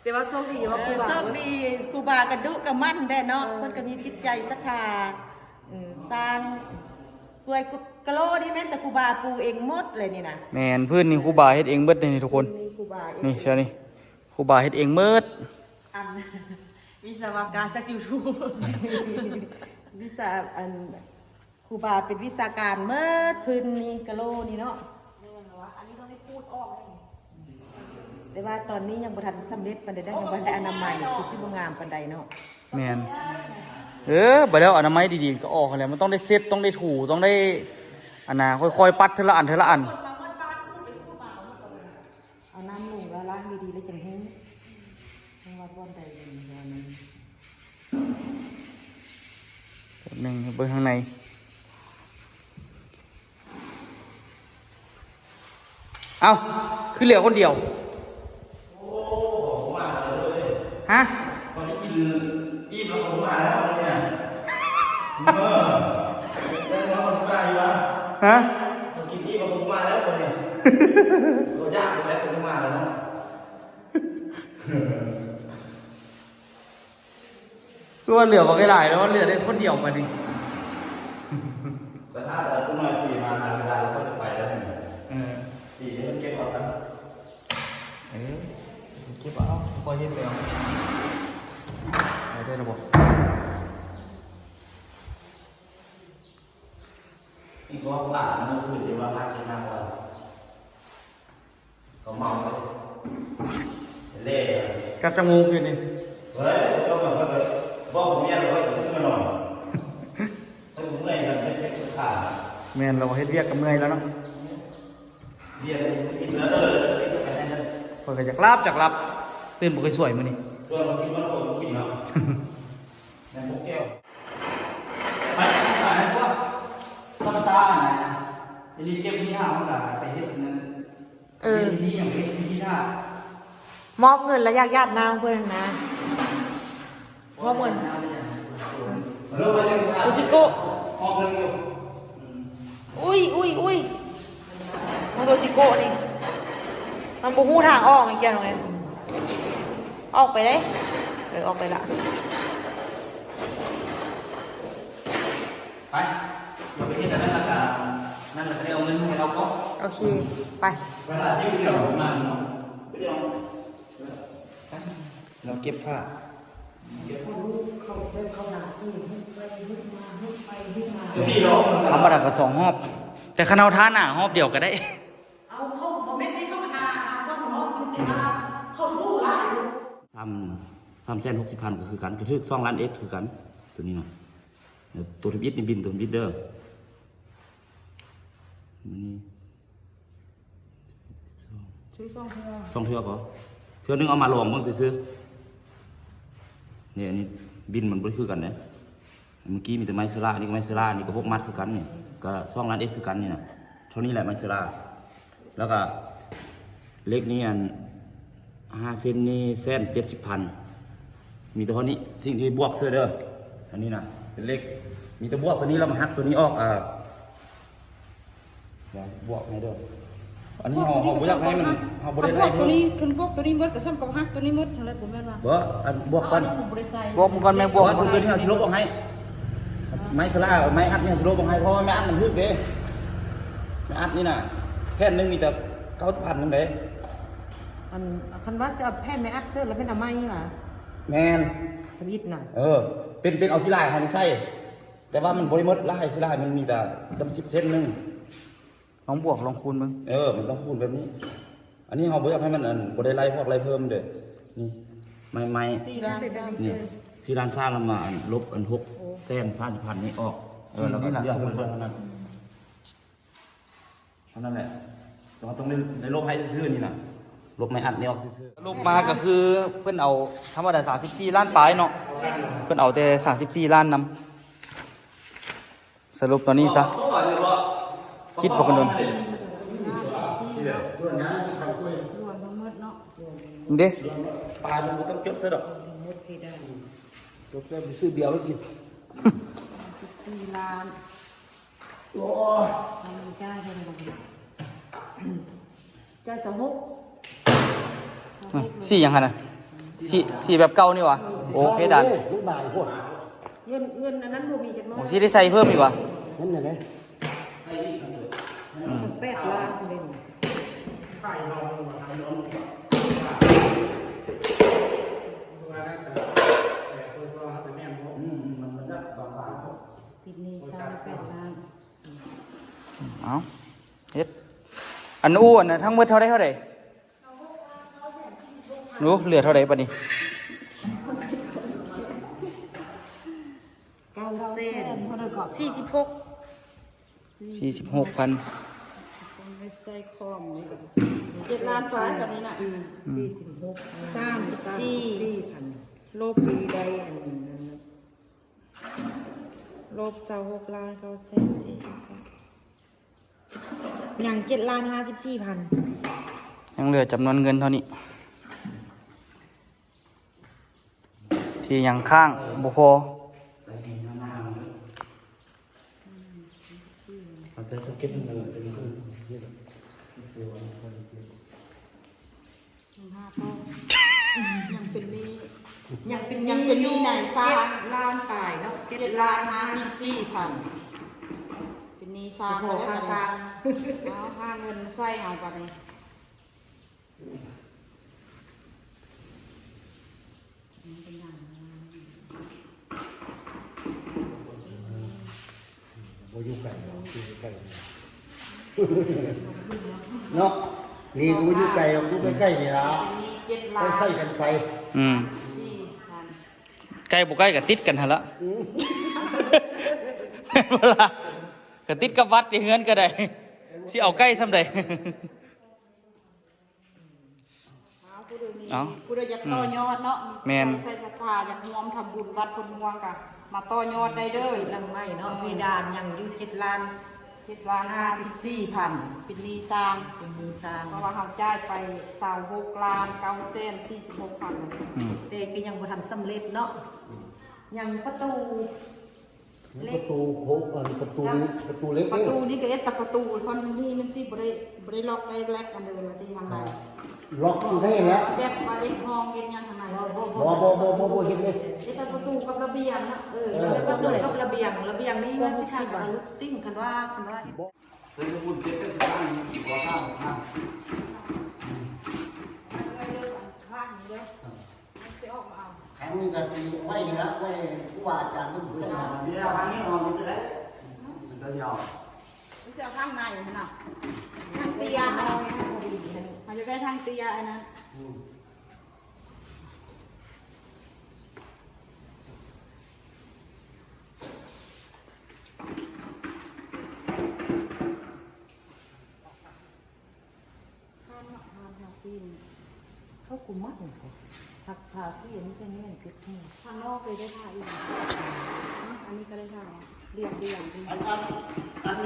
ແຕ່ວ່າໂຊກດີວ່າ ເອີ ຄູບາ ໂຊກດີ ຄູບາກະດຸກະໝັ່ນແດ່ເນາະ ເອີ ເພິ່ນກໍມີຈິດໃຈສັດທາ ອືມ ສ້າງ ສວຍກະໂຫຼນີ້ແມ່ນແຕ່ຄູບາປູເອງໝົດເລີຍນີ້ນະ. ແມ່ນ ພື້ນນີ້ຄູບາເຮັດເອງເບິດເດ້ນີ້ທຸກຄົນ ນີ້ຄູບາເອງ ນີ້ເຊື່ອນີ້ ຄູບາເຮັດເອງເໝິດ. ອັນ ວິສະວະການຈາກຢູທູບ ວິສາ ອັນ ຄູບາເປັນວິຊາການເໝິດ ພື້ນນີ້ກະໂຫຼນີ້ເນາະ. ແມ່ນແລ້ວ ອັນນີ້ຕ້ອງໄດ້ຂູດອອກແລ້ວນີ້ ແຕ່ວ່າຕອນນີ້ຍັງບໍ່ທັນສຳເລັດປານໃດເດ້ ຍັງບໍ່ທັນໄດ້ອະນາໄມ ຄືຊິບໍ່ງາມປານໃດເນາະ. ແມ່ນ ເອີ ບາດແລ້ວອະນາໄມດີໆກໍອອກຫັ້ນແຫຼະ ມັນຕ້ອງໄດ້ເຊັດ ຕ້ອງໄດ້ຖູ ຕ້ອງໄດ້ ອັນນ່າ ຄ່ອຍໆປັດເທື່ອລະອັນ ເທື່ອລະອັນ. ເອົານ້ຳລົງແລ້ວລ້າງດີໆ ແລ້ວຈັ່ງຮູ້ວ່າບ່ອນໃດແມ່ນບ່ອນນັ້ນ. ແປັບໜຶ່ງ ເບິ່ງທາງໃນ. ເອົ້າ ຄືເຫຼືອຄົນດຽວ? ໂອ້ ມາເລີຍ. ຮະ? ຂ້ອຍໄດ້ກິນອີ່ມແລ້ວ ຂ້ອຍມາແລ້ວນີ້ນະ. ເອີ ໄດ້ມາ ຂ້ອຍມາຢູ່ວະ. ຮະ? ຂ້ອຍກິນອີ່ມແລ້ວ ຂ້ອຍມາແລ້ວນີ້. ຂ້ອຍຢາກແລ້ວ ຂ້ອຍມາແລ້ວເນາະ. ຄືວ່າເຫຼືອບໍ່ໄດ້ຫຼາຍແລ້ວ ເຫຼືອໄດ້ຄົນດຽວບາດນີ້. ແຕ່ຖ້າເອີ ຕົວໜ້ອຍສີ່ມາ ເວລາເຮົາຈະໄປແລ້ວນີ້. ເອີ ສີ່ນີ້ມັນເກັບເອົາຊະ. ເອີ ເກັບເອົາ ຄ່ອຍເຮັດໄປເອົາ. ເອົາໄດ້ແລ້ວບໍ່? ອີກຮອບໜ້າມື້ອື່ນທີ່ວ່າຫາເຮັດໜ້າວ່າ ເຂົາເມົາເລີຍ ເລ ກັບຈັກໂມງຄືນນີ້? ເຮີ້ຍ ເຈົ້າເຂົາກໍບອກເມຍແລ້ວວ່າຢ່າຂຶ້ນມານອນ ເພິ່ນເມື່ອຍ ເພິ່ນເຮັດວຽກສຸດຂາ. ແມ່ນແລ້ວ ເຮັດວຽກກໍເມື່ອຍແລ້ວເນາະ ວຽກໄປກິນແລ້ວເດີ ຂ້ອຍກໍຢາກຫຼັບ ຢາກຫຼັບ ຕື່ນບໍ່ຄ່ອຍສວຍມື້ນີ້. ສ່ວນເຮົາກິນມັນກໍບໍ່ກິນເນາະ ແມ່ນພວກແກ້ວ ໄປ ໄປຕົວະ ຊຳຊານະ ຊິເກັບນີ້ຫາມັນກະໄປເຮັດອັນນັ້ນ ເອີ ເຮັດນີ້ຫຍັງ ເຮັດທີ່ທ່າ ມອບເງິນແລ້ວຢາກຢາດນ້ຳເພິ່ນຫັ້ນນະ ມອບເງິນ ໂຕຊິໂກະ ອອກເງິນຢູ່ ອຸ້ຍ ອຸ້ຍ ອຸ້ຍ ໂຕຊິໂກະນີ້ ມັນບໍ່ຮູ້ທາງອອກ ແມ່ນກ່ຽວເລີຍ ອອກໄປເດ້ ເອີ ອອກໄປລະ. ໄປ ເຮົາໄປເຮັດອັນນັ້ນລະກະ ນັ້ນລະກະໄດ້ເອົາເງິນໃຫ້ລາວເກາະ ໂອເຄ ໄປ ເວລາຊິວດຽວມາເນາະ ລາວເກັບຜ້າ ເຂົາເດີນເຂົ້າໜ້າ ອື ຮຸບໄປຮຸບມາ ຮຸບໄປຮຸບມາ ທຳມະດາກະສອງຮອບ ແຕ່ຄັນເຮົາທາໜ້າຮອບດຽວກະໄດ້ ເອົາ ເຂົາບໍ່ແມ່ນເດ້ ເຂົາກະທາ ທາສອງຮອບຢູ່ ແຕ່ວ່າເຂົາຖູຫຼາຍຢູ່ ສາມ ສາມແສນຫົກສິບພັນກະຄືກັນ ກະຖືກສອງລ້ານເອັດຄືກັນ ໂຕນີ້ນະ ໂຕທຳອິດນີ້ບິນ ໂຕທຳອິດເດີ ມື້ນີ້ ຊື້ສອງເທື່ອ ສອງເທື່ອພໍ ເທື່ອໜຶ່ງເອົາມາລອງເບິ່ງຊື່ໆ ນີ້ ອັນນີ້ບິນມັນບໍ່ຄືກັນເດ້ ເມື່ອກີ້ມີແຕ່ໄມ້ເຊລາ ອັນນີ້ກະໄມ້ເຊລາ ອັນນີ້ກະຫົກມັດຄືກັນ ນີ້ກະສອງລ້ານເອັດຄືກັນນີ້ນະ ເທົ່ານີ້ແຫຼະໄມ້ເຊລາ ແລ້ວກະເຫຼັກນີ້ ອັນຫ້າເຊັນນີ້ແສນເຈັດສິບພັນ ມີແຕ່ເທົ່ານີ້ ສິ່ງທີ່ບວກເຊື່ອເດີ ອັນນີ້ນະ ເປັນເຫຼັກ ມີແຕ່ບວກໂຕນີ້ ແລ້ວມາຫັກໂຕນີ້ອອກ ອາ ບວກໃຫ້ເດີ ອັນນີ້ເຮົາ ເຮົາບໍ່ຢາກໃຫ້ມັນ ເຮົາບໍ່ໄດ້ໃຫ້ ບວກໂຕນີ້ ຄັນບວກໂຕນີ້ໝົດກະສ່ຳກັບຫັກໂຕນີ້ໝົດຫັ້ນແຫຼະ ບໍ່ແມ່ນວ່າ ບໍ່ ອັນບວກກ່ອນ ເອົາອັນນີ້ບໍ່ໄດ້ໃສ່ ບວກມັນກ່ອນ ແມ່ບວກ ບວກໂຕນີ້ເຮົາຊິລົບອອກໃຫ້ ໄມ້ສະຫຼາ ໄມ້ອັດນີ້ຊິລົບອອກໃຫ້ ເພາະວ່າໄມ້ອັດມັນຖືກເດ້ ໄມ້ອັດນີ້ນະ ແຜ່ນໜຶ່ງມີແຕ່ເກົ້າສິບພັນໜຶ່ງເດ້ ອັນ ຄັນວ່າຊິເອົາແຜ່ນໄມ້ອັດເສີດລະແມ່ນເອົາໄມ້ຫວາ ແມ່ນ ທຳອິດນະ ເອີ ເປັນ ເປັນເອົາສີລາຍເຮົານີ້ໃສ່ ແຕ່ວ່າມັນບໍ່ໄດ້ໝົດຫຼາຍ ສີລາຍມັນມີແຕ່ຕ່ຳສິບເຊັນໜຶ່ງ ລອງບວກລອງຄູນເບິ່ງ ເອີ ມັນຕ້ອງຄູນແບບນີ້ ອັນນີ້ເຮົາບໍ່ຢາກໃຫ້ມັນ ອັນ ບໍ່ໄດ້ໄລ່ພອກໄລ່ເພີ່ມເດີ ນີ້ ໃໝ່ໆ ສີ່ລ້ານສາມ ນີ້ ສີ່ລ້ານສາມ ແລ້ວມາ ອັນ ລົບ ອັນ ຫົກແສນສາມສິບພັນນີ້ອອກ ເອີ ແລ້ວກະເຫຼືອເທົ່ານັ້ນ ເທົ່ານັ້ນແຫຼະ ເຮົາຕ້ອງໄດ້ ໄດ້ລົບໃຫ້ຊື່ໆ ນີ້ນະ ລົບໄມ້ອັດນີ້ອອກຊື່ໆ ສະຫຼຸບມາກະຄືເພິ່ນເອົາ ທຳມະດາສາມສິບສີ່ລ້ານປາຍເນາະ ເພິ່ນເອົາແຕ່ສາມສິບສີ່ລ້ານນຳ ສະຫຼຸບຕອນນີ້ຊະ ຄິດບໍ່ຄັນດົນ ລວມທັງໝົດເນາະ ເດ້ ປາຍມັນບໍ່ຕ້ອງຈົດໃສ່ດອກ ໝົດເພດານ ຈົດແລ້ວໄປຊື້ເບຍໄວ້ກິນ ສີ່ລ້ານ ໂອ້ຍ ມັນຈ່າຍເທົ່າໃດ ຈ່າຍຊາວຫົກ ອືມ ສີຫຍັງຫັ້ນນະ ສີ ສີແບບເກົ່ານີ້ຫວາ ໂອເຄດານ ເງິນ ເງິນອັນນັ້ນບໍ່ມີຈັກໜ້ອຍ ໂອ ຊິໄດ້ໃສ່ເພີ່ມອີກຫວາ ເງິນຫຍັງເດ້ ອືມ ແປດລ້ານເດ້ ຕິດໜີ້ຊາວແປດລ້ານ ເອົ້າ ເຮັດ ອັນ ອູ້ ອັນນັ້ນທັງໝົດເທົ່າໃດ ເທົ່າໃດ ໂອ້ ເຫຼືອເທົ່າໃດບາດນີ້ ເກົ້າແສນ ສີ່ສິບຫົກ ສີ່ສິບຫົກພັນ ຕ້ອງໄດ້ໃສ່ຂອງນີ້ ເຈັດລ້ານປາຍບາດນີ້ນະ ອືມ ສາມສິບສີ່ ສາມສິບສີ່ພັນ ລົບ ໄດ້ອັນນັ້ນນະ ລົບຊາວຫົກລ້ານເກົ້າແສນສີ່ສິບພັນ ຍັງເຈັດລ້ານຫ້າສິບສີ່ພັນ ຍັງເຫຼືອຈຳນວນເງິນເທົ່ານີ້ ທີ່ຍັງຄ້າງບໍ່ພໍ ເອົາໃຈເຂົາເກັບເງິນເປັນ ຍັງເປັນໜີ້ ຍັງເປັນ ຍັງເປັນໜີ້ນາຍຊານ ເຈັດລ້ານປາຍເນາະ ເຈັດລ້ານຫ້າສິບສີ່ພັນ ເປັນໜີ້ຊານ ເອົາຫາເງິນມາໃຊ້ເຮົາບາດນີ້ ບໍ່ຢູ່ໄກດອກ ຢູ່ໃກ້ເນາະ ນີ້ກະບໍ່ຢູ່ໄກດອກ ຢູ່ໃກ້ໆນີ້ລະ ໄປໃຊ້ກັນໄປ ອືມ ໃກ້ບໍ່ໃກ້ກະຕິດກັນຫັ້ນລະ ອືມ ແມ່ນບໍ່ລະ ກະຕິດກັບວັດຢູ່ເຮືອນກະໄດ້ ຊິເອົາໃກ້ສ່ຳໃດ. ອ້າວ ຜູ້ໃດມີ ເອົ້າ ຜູ້ໃດຢາກຕໍ່ຍອດເນາະ ອືມ ມີ ແມ່ນ ໃຜໃສ່ສັດທາ ຢາກຮ່ວມທຳບຸນວັດໂພນມ່ວງ ກະມາຕໍ່ຍອດໄດ້ເດີ. ຫຼັງໃໝ່ເນາະ ເອີ ເພດານຍັງຢູ່ເຈັດລ້ານ ເຈັດລ້ານຫ້າສິບສີ່ພັນ ເປັນໜີ້ຊ່າງ ເປັນໜີ້ຊ່າງ ເພາະວ່າເຮົາຈ່າຍໄປຊາວຫົກລ້ານເກົ້າແສນສີ່ສິບຫົກພັນ ອືມ ແຕ່ກໍຍັງບໍ່ທັນສຳເລັດເນາະ ອືມ ຍັງປະຕູ ປະຕູໂຄງ ອັນປະຕູ ປະຕູເຫຼັກ ປະຕູນີ້ກໍເຮັດແຕ່ປະຕູ ເພາະນີ້ມັນຊິບໍ່ໄດ້ ບໍ່ໄດ້ລັອກໄດ້ແລັກອັນເດີ ວ່າຊິທາງໃດ ລັອກຢູ່ໄດ້ແລ້ວ ແບບວ່າເຮັດຫ້ອງເຮັດຫຍັງທາງໃດ ບໍ່ ບໍ່ ບໍ່ ບໍ່ເຮັດເລີຍ ເຮັດແຕ່ປະຕູກັບລະບຽງນະ ເອີ ເອີ ປະຕູກັບລະບຽງ ລະບຽງນີ້ມັນຊິຂາດ ລູກຕິ່ງ ຄັນວ່າ ຄັນວ່າ ເອີ ບຸນເຈັດເປັນສິບລ້ານ ບໍ່ສ້າງ ສ້າງ ມັນຊິອອກມາເອົາ ຄັນນີ້ກໍຊິໄວ້ນີ້ລະ ໄວ້ຄູບາອາຈານເພິ່ນໃຊ້ ນີ້ລະ ທາງນີ້ເຮົານີ້ກໍໄດ້ ມັນກໍຍາວ ມັນຊິເອົາທາງໃນຫັ້ນນະ ທາງເຕ້ຍຫັ້ນນະ ເຮົາຢາກໄດ້ທາງເຕ້ຍອັນນັ້ນ ອືມ ທານເນາະ ທານທາສີນີ້ ເຂົາກຸມາດນີ້ ທາ ທາສີອັນນີ້ກໍແມ່ນເຈັບຫົວ ທາງນອກເລີຍໄດ້ທາອີກ ອັນນີ້ກໍໄດ້ທາ ລຽບໆ ອັນ ອັນ ອັນ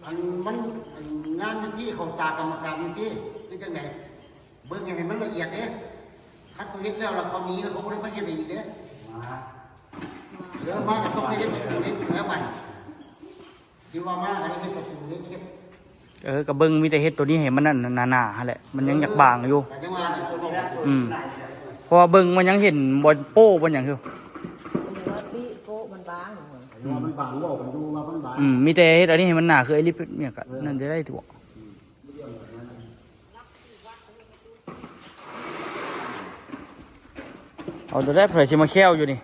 ອັນມັນ ອັນງານຢູ່ທີ່ເຂົາຕາກຳມະການຢູ່ທີ່ ເປັນຈັ່ງໃດ ເບິ່ງໃຫ້ມັນລະອຽດເດ້ ຄັນເຂົາເຮັດແລ້ວ ແລ້ວເຂົາໜີ ແລ້ວເຂົາບໍ່ໄດ້ມາເຮັດໃຫ້ອີກເດ້ ເອີ ມາກໍຕ້ອງໄດ້ເຮັດໃຫ້ເຂົາເຮັດແລ້ວບັດ ທີ່ວ່າມາກໍໄດ້ເຮັດປະຕູເຫຼັກເຮັດ ເອີ ກໍເບິ່ງມີແຕ່ເຮັດໂຕນີ້ໃຫ້ມັນນັ້ນໜາໆຫັ້ນແຫຼະ ມັນຍັງຢາກບາງຢູ່ ກໍຍັງວ່າ ອືມ ເພາະວ່າເບິ່ງມັນຍັງເຫັນບ່ອນໂປ້ບ່ອນຫຍັງຢູ່ ມັນບາງ ເອີ ມັນບາງ ເວົ້າກັນຢູ່ວ່າມັນບາງ ອືມ ມີແຕ່ເຮັດອັນນີ້ໃຫ້ມັນໜາ ຄືໄອ້ລິບເຮັດຫຍັງກໍ ເອີ ນັ້ນຈະໄດ້ຕົວະ ເອົາໂຕໃດ ໃຜຊິມາແຂ້ວຢູ່ນີ້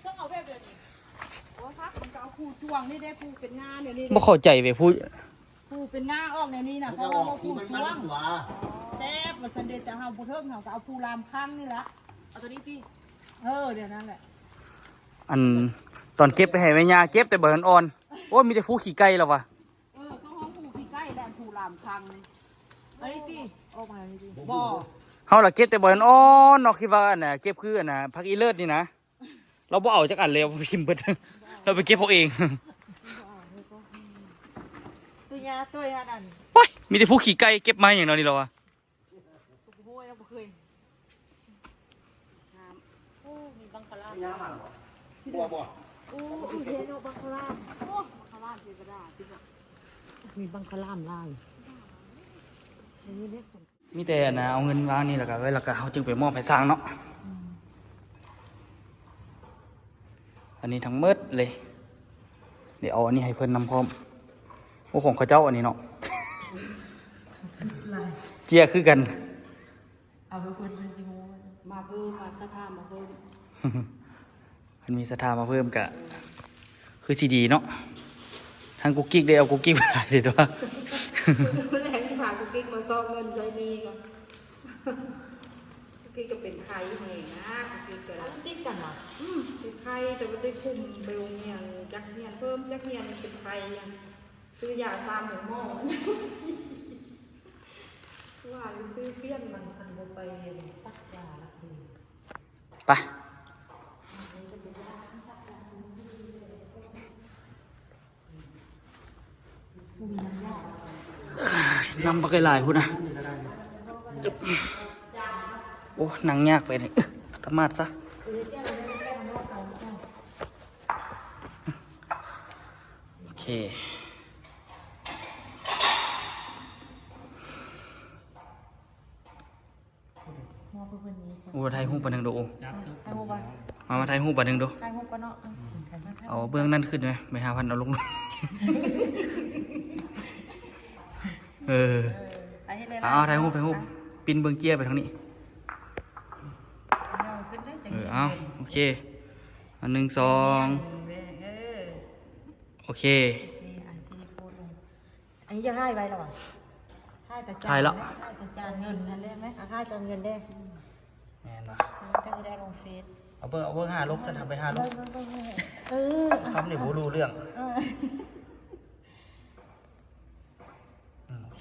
ຕ້ອງເອົາແບບດຽວນີ້ ໂອ້ ຄັກ ມັນກໍເອົາຜູ້ຈ້ວງນີ້ເດ້ ຜູ້ເປັນງາແນວນີ້ເດ້ ບໍ່ເຂົ້າໃຈເວີຍ ຜູ້ ຜູ້ເປັນງາອອກແນວນີ້ນະ ເພາະວ່າຜູ້ຈ້ວງແຊບວ່າຊັ້ນເດ ແຕ່ເຮົາບໍ່ເຖິງ ເຮົາກໍເອົາຜູ້ລາມຄັງນີ້ລະ ເອົາໂຕນີ້ຕິ ເອີ ແນວນັ້ນແຫຼະ ອັນ ຕອນເກັບໄປໃຫ້ແມ່ຍ່າ ເກັບແຕ່ໃບອ່ອນໆ ໂອ້ຍ ມີແຕ່ຜູ້ຂີ້ໄກ່ລະວ່າ ເອີ ເຂົາຮ້ອງຜູ້ຂີ້ໄກ່ແຫຼະ ຜູ້ລາມຄັງນີ້ ເອົານີ້ຕິ ອອກມານີ້ຕິ ບໍ່ ເຮົາລະເກັບແຕ່ໃບອ່ອນໆເນາະ ຄິດວ່າອັນນ່າ ເກັບຄືອັນນ່າ ຜັກອີເລີດນີ້ນະ ລາວບໍ່ເອົາຈັກອັນເລີຍ ເອົາຖິ້ມເບິດ ລາວໄປເກັບເອົາເອງ ໂອ້ຍ ມີແຕ່ຜູ້ຂີ້ໄກ່ ເກັບມາຫຍັງເນາະນີ້ລາວວ່າ ໂອ້ຍ ລາວບໍ່ເຄີຍ ງາມ ໂອ້ ມີບັງຄະລາມ ບໍ່ ບໍ່ ໂອ້ ເຫັນເນາະ ບັງຄະລາມ ໂອ້ ບັງຄະລາມເທວະດາ ມີບັງຄະລາມຫຼາຍ ມີເດ້ ມີແຕ່ອັນນ່າ ເອົາເງິນວາງນີ້ ແລ້ວກໍໄວ້ ແລ້ວກໍເຮົາຈຶ່ງໄປມອບໃຫ້ຊ່າງເນາະ ອືມ ອັນນີ້ທັງໝົດເລີຍ ດຽວເອົາອັນນີ້ໃຫ້ເພິ່ນນຳພ້ອມ ໂອ້ ຂອງເຂົາເຈົ້າອັນນີ້ເນາະ ເຈ້ຍຄືກັນ ເອົາໄປເພິ່ນ ເພິ່ນຊິຮູ້ ມາເພີ່ມ ມາສະຖາມາເພີ່ມ ຄັນມີສັດທາມາເພີ່ມກະຄືຊິດີເນາະ ທາງກຸກກິກໄດ້ເອົາກຸກກິກມາຫຼາຍເດຕົວະ ມື້ແລງຊິພາກຸກກິກມາຊອກເງິນໃຊ້ໜີ້ກ່ອນ ກຸກກິກກໍເປັນໄຂ້ແຮງນະ ກຸກກິກກໍຕິດກັນຫວາ ອືມ ຕິດໄຂ້ ແຕ່ວ່າໄດ້ຄຸມໄປໂຮງຮຽນ ຈັກຮຽນເພີ່ມ ຈັກຮຽນເປັນໄຂ້ ຊື້ຢາຊາມໃຫ້ໝໍ ວ່າຊິຊື້ປ່ຽນມັນ ຄັນບໍ່ໄປສັກຢາລະຄື ໄປ ນຳບັກຫຼາຍໆພຸ້ນນະ ໂອ້ ນັ່ງຍາກໄປນີ້ ຕະໝາດຊະ ໂອເຄ. ໂອ້ ຖ່າຍຮູບປານໜຶ່ງດູ ໂອ້ ຖ່າຍຮູບບໍ່ ມາ ມາຖ່າຍຮູບປານໜຶ່ງດູ ຖ່າຍຮູບກ່ອນເນາະ ເອົາເບື້ອງນັ້ນຂຶ້ນໄປ ໄປຫາພັນເອົາລົງ ເອີ ເອົາ ຖ່າຍຮູບ ຖ່າຍຮູບ ປິ່ນເບິ່ງເຈ້ຍໄປທາງນີ້ ເອີ ເອົາ ໂອເຄ ອັນ ໜຶ່ງ ສອງ ເອີ ໂອເຄ. ອັນນີ້ຢາກຖ່າຍໄວ້ແລ້ວຫວາ ຖ່າຍແຕ່ຈານ ຖ່າຍແລ້ວ ຖ່າຍແຕ່ຈານເງິນນັ້ນໄດ້ໄໝ ອ່າ ຖ່າຍຈານເງິນເດ້ ແມ່ນບໍ່ ມັນຈັ່ງຊິໄດ້ລົງເຟສ ເອົາເບິ່ງ ເອົາເບິ່ງຫາລົບຊັ້ນ ເອົາໄປຫາລົບ ເອີ ຄຳນີ້ບໍ່ຮູ້ເລື່ອງ ເອີ ອືມ ໂອເຄ.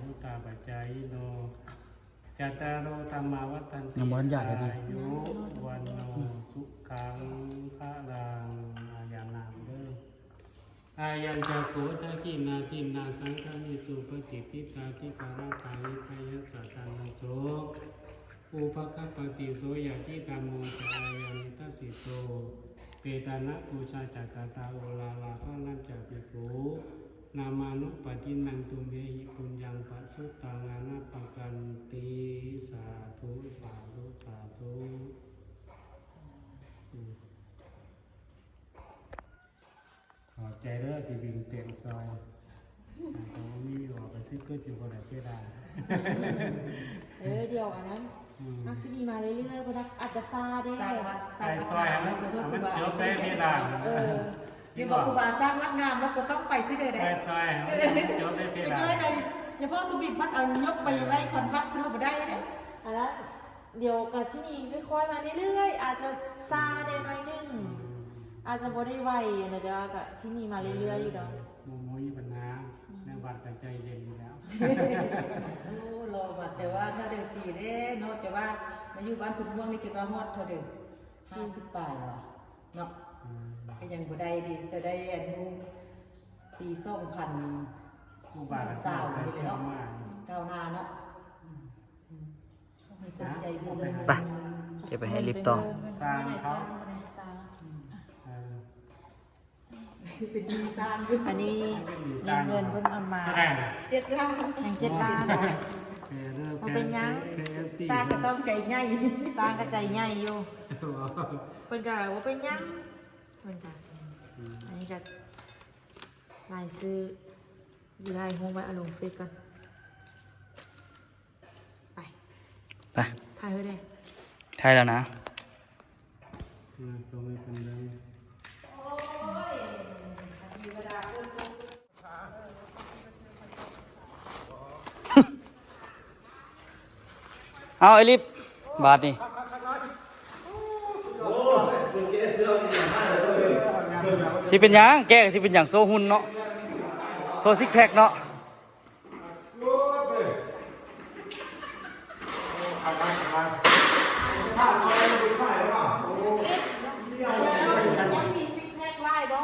ມຸດຕາປະຈາຍິໂນ ຈັດຕາໂລ ທຳມາ ວັດທັນຕິ ອາຍຸ ວັນໂນ ສຸຂັງ ພະລັງ ອາຍານາມເດີ ອາຍັນຈັກຂຸ ທັກຂິນາທິນນາ ສັງຄະມິສຸ ປະຕິທິຕາ ທິກາລະທານິ ພະຍັດສະ ຕັນນະໂສ ອຸປະຄະປະຕິ ໂສ ຍະທິທຳໂມ ຈະ ອາຍັນນິທັດສິໂຕ ເປຕານະປູຊາ ຈັກກະຕາ ໂອລາລາພະນັນຈະ ພິກຂຸ ນາມານຸປະທິນນັງ ຕຸມເມຫິ ປຸນຍັງ ປະສຸດທັງ ອານາປະກັນຕິ ສາທຸ ສາທຸ ສາທຸ. ຂອບໃຈເດີທີ່ວິ່ງເຕັ້ນຊ່ອຍ. ຖ້າບໍ່ມີຢູ່ອອກໄປຊິຄືຊິບໍ່ໄດ້ເວລາ. ເອີ ດຽວອັນນັ້ນ ອືມ ມັກຊິມີມາເລື້ອຍໆ ເພິ່ນອາດຈະຊ້າເດ້. ສ້າງວັດ ສ້າງວັດ ໃສ່ຊ່ອຍໃຫ້ມັນ ໃຫ້ມັນຈົບໄດ້ເວລາ. ເອີ ເຫັນບໍ່? ຄູບາສ້າງວັດງາມແລ້ວກໍຕ້ອງໄປຊິເດີ. ໃສ່ຊ່ອຍໃຫ້ມັນຈົບໄດ້ເວລາ. ຈັກໜ້ອຍໃດ ຍາພໍ່ສຸບິດພັດເອົາຍົກໄປໄວ້ຄອນວັດເພິ່ນບໍ່ໄດ້ເດ້. ອັນນັ້ນ ດຽວກະຊິມີຄ່ອຍໆມາເລື້ອຍໆ ອາດຈະຊ້າແດ່ໜ້ອຍໜຶ່ງ ອາດຈະບໍ່ໄດ້ໄວຫັ້ນນະ ແຕ່ວ່າກະຊິມີມາເລື້ອຍໆຢູ່ດອກ. ບໍ່ມີບັນຫາ ອືມ ແນວວັດກະໃຈເຢັນຢູ່ແລ້ວ. ໂອ້ ລໍວັດ ແຕ່ວ່າຖ້າໄດ້ປີເດ້ເນາະ ແຕ່ວ່າມາຢູ່ບ້ານພຸດມ່ວງນີ້ ຄິດວ່າຮອດເທົ່າໃດ? ຫ້າສິບປາຍແລ້ວເນາະ. ອືມ ກະຍັງບໍ່ໄດ້ເດ້ ແຕ່ໄດ້ອັນ ຢູ່ປີສອງພັນຊາວນີ້ເນາະ ກ້າວໜ້າເນາະ. ອືມ ອືມ ໄປ ເກັບໄປໃຫ້ລິບຕໍ່. ສ້າງເຂົາ ເອີ ເປັນໜີ້ສ້າງຢູ່. ອັນນີ້ມີເງິນເພິ່ນເອົາມາ ເຈັດລ້ານ ຍັງເຈັດລ້ານ. ເອີ ບໍ່ເປັນຫຍັງ ສ້າງກະຕ້ອງໃຈໃຫຍ່ ສ້າງກະໃຈໃຫຍ່ຢູ່. ເພິ່ນກະວ່າບໍ່ເປັນຫຍັງ ເພິ່ນກະ ອືມ ອັນນີ້ກະລາຍຊື່ ຖ່າຍຮູບໄວ້ເອົາລົງເຟສກ່ອນ. ໄປ ໄປ ຖ່າຍເຮີເດ້ ຖ່າຍແລ້ວນະ. ມາສົ່ງໃຫ້ເພິ່ນເບິ່ງ. ເອົາ ໄອ້ລິບ ບາດນີ້ ຊິເປັນຫຍັງ? ແກ້ ຊິເປັນຫຍັງ? ໂຊຫຸ່ນເນາະ ໂຊຊິກແພັກເນາະ.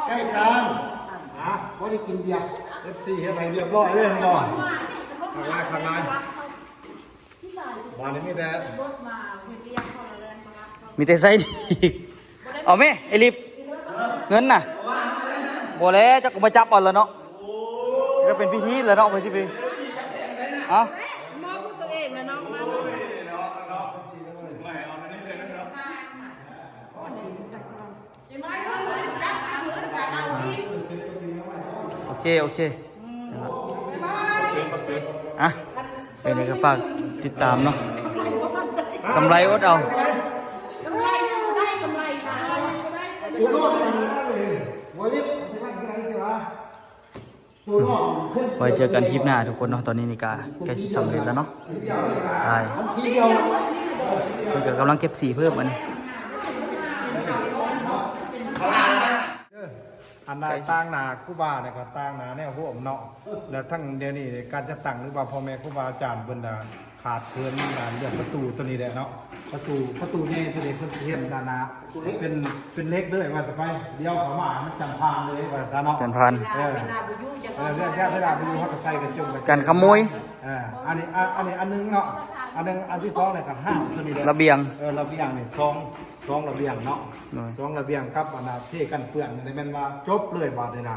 ໃກ້ກັນນະ ບໍ່ໄດ້ກິນເບຍ ເອັຟຊີ ເຮັດໃຫ້ຮຽບຮ້ອຍເລີຍ ເຫັນບໍ່? ຂ້າງໃນ ຂ້າງໃນ ບາດນີ້ມີແຕ່ ມີແຕ່ໃສ່ດີ. ເອົາແມ ໄອ້ລິບ ເງິນນະ. ບໍ່ແລ້ວ ເຈົ້າກະມາຈັບເອົາລະເນາະ. ກະເປັນພິທີລະເນາະ ເພິ່ນຊິໄປ ເອົ້າ ມອບໃຫ້ຕົວເອງລະເນາະ. ໂອເຄ ໂອເຄ ອ່ະ ເປັນໃດກະຝາກຕິດຕາມເນາະ. ກຳໄລອົດເອົາ ກຳໄລຍັງບໍ່ໄດ້ ກຳໄລນະ. ໄວ້ເຈີກັນຄລິບໜ້າທຸກຄົນເນາະ. ຕອນນີ້ນີ້ກະໃກ້ຊິສຳເລັດແລ້ວເນາະ. ໄດ້ ເພິ່ນກະກຳລັງເກັບສີເພີ່ມອັນນີ້. ອັນນ່າ ຕາງໜ້າຄູບານີ້ກະຕາງໜ້າແນວໂຮມເນາະ. ແລະທັງດຽວນີ້ການຈັດຕັ້ງ ຫຼືວ່າພໍ່ແມ່ຄູບາອາຈານເພິ່ນນະ ຂາດເຂີນເລື່ອງປະຕູໂຕນີ້ແຫຼະເນາະ. ປະຕູ ປະຕູໃຫຍ່ໂຕນີ້ເພິ່ນຊິເຮັດອັນນ່າ ເປັນ ເປັນເຫຼັກເລີຍວ່າຊະໄປ. ດຽວເຂົ້າມາມັນຈັ່ງຜ່ານເລີຍວ່າຊະເນາະ. ຈັ່ງຜ່ານ ເອີ ເວລາບໍ່ຢູ່ ເອີ ເວລາບໍ່ຢູ່ເຮົາກະໃສ່ກະຈົງ ກັນຂະໂມຍ. ເອີ ອັນນີ້ ອັນ ອັນນີ້ອັນໜຶ່ງເນາະ. ອັນໜຶ່ງ ອັນທີສອງນີ້ກະຫ້າງໂຕນີ້ແຫຼະ ລະບຽງ. ເອີ ລະບຽງນີ້ສອງ ສອງລະບຽງເນາະ. ໂດຍ ສອງລະບຽງກັບອັນນ່າ ເທກັນເປື້ອນນີ້ແມ່ນວ່າຈົບເລີຍບາດນີ້ນະ.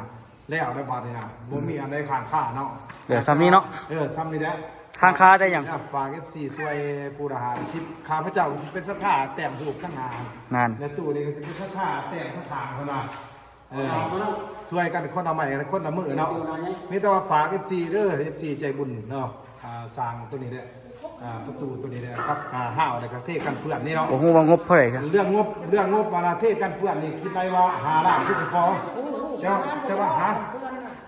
ແລ້ວແລ້ວບາດນີ້ນະ ບໍ່ມີອັນໃດຄ້າງຄາເນາະ. ເຫຼືອຊ່ຳນີ້ເນາະ. ເອີ ຊ່ຳນີ້ແຫຼະ ຄ້າງຄາແຕ່ຫຍັງ? ຝາກເອັຟຊີຊ່ວຍຜູ້ລະຫ້າສິບ ຂ້າພະເຈົ້າຊິເປັນສັດທາແຕ້ມຮູບທາງໜ້ານັ້ນ ແລະຕູ້ນີ້ກະຊິເປັນສັດທາແຕ້ມທາງຂ້າງໜ້າ. ເອີ ຊ່ວຍກັນຄົນລະໄມ້ຄົນລະມືເນາະ. ມີແຕ່ວ່າຝາກເອັຟຊີເດີ ເອັຟຊີໃຈບຸນເນາະ. ອ່າ ສ້າງໂຕນີ້ແຫຼະ ອ່າ ປະຕູໂຕນີ້ແຫຼະ ກັບ ອ່າ ຫ້າວ ແລ້ວກະເທກັນເປື້ອນນີ້ເນາະ. ບໍ່ຮູ້ວ່າງົບເທົ່າໃດ. ເລື່ອງງົບ ເລື່ອງງົບອັນນ່າ ເທກັນເປື້ອນນີ້ ຄິດໄວ້ວ່າຫ້າລ້ານຄືຊິພໍ. ແຕ່ວ່າ ແຕ່ວ່າຫາ